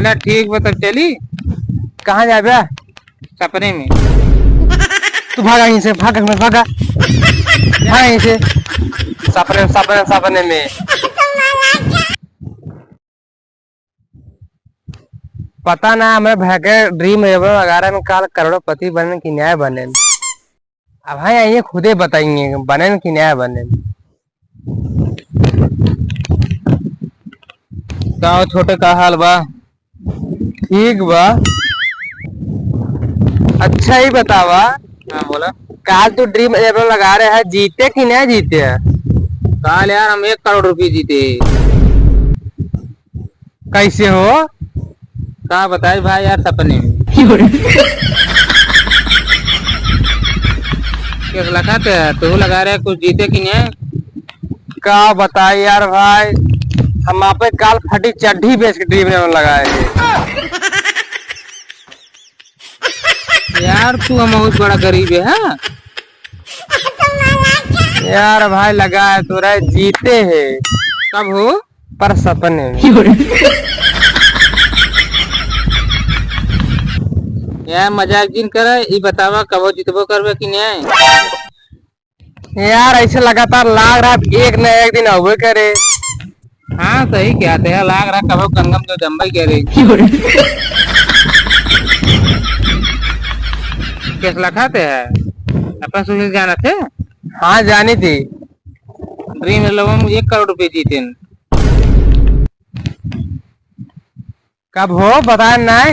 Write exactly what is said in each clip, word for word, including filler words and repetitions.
चला ठीक बा, तब चली। कहाँ जाबे? सपने में। तू भागा यहीं से, भागा, भागा, भागा यहीं से। सपने, सपने, सपने में। पता ना, हमरे भाई के dream eleven वगैरह में काल करोड़पति बनेन कि नाय बनेन। अब भाई, आइए खुदे बताइए, बनेन कि नाय बनेन। का हो छोटे, का हाल बा? ठीक बा। अच्छा, ई बतावा। हाँ, बोला। काल तू dream eleven लगा रहे है, जीते कि नाय जीते है? काल यार, हम एक करोड़ रुपये जीते। कैसे हो? का बताई भाई यार, सपने में। कैसे लगा थे? तू लगा रहे, कुछ जीते कि नहीं? का बताई यार भाई, हम आपे काल फटी चड्ढी बेच के dream eleven लगाए थे। यार, तू हम बहुत बड़ा गरीब है, हाँ? यार भाई, लगाए तो रहे, जीते है। कब हो? पर सपने में। यार, मजाक जिन करे, ई बतावा, कबो जितबो करबे कि नहीं? यार, ऐसे लगातार लाग रहा, एक न एक दिन अउबे करे। हाँ, सही कहते हैं, लाग रहा, कबो गंगम तो जम्बे करे। कैसे लखाते हैं? अपन सुनील जाना थे? हाँ, जानी थी। Dream eleven में एक करोड़ रुपए जीते हैं। कब हो, बताए नाय?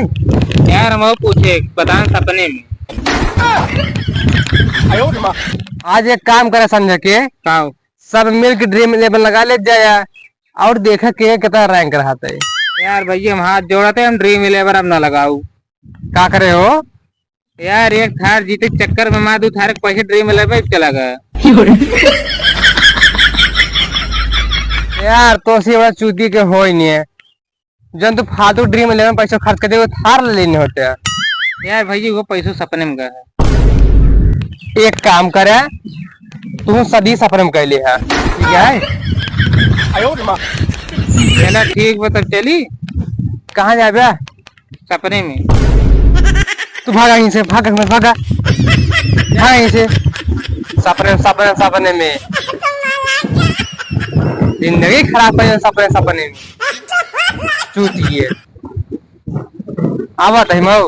यार, हम वो पूछे, बताए सपने में। आज एक काम करे समझ के, का? सब मिल के dream eleven लगा ले जाया और देखा के कितना rank रहता है। यार भैया, हम हाथ जोड़ते हैं, हम dream eleven अब ना लगाऊ। का करे हो? यार, एक थार जीते चक्कर में मार दू थारे पैसे dream eleven में चला गया। यार, तो से बड़ा चूती के हो ही नहीं है। जन तू फालतू dream eleven में पैसा खर्च कर दे, वो थार ले लेने होते हैं। यार भैया, वो पैसों सपने में गया है। एक काम करे, तू सदी सपने में कैले है, ठीक है? चला ठीक बा, तब चली। कहाँ जाबे? सपने में। तू भागा यहीं से, भागा, भागा, भागा यहीं से। सपने, सपने, सपने में। जिंदगी खराब कर सपने, सपने में। चूतिए। आवत है मऊ।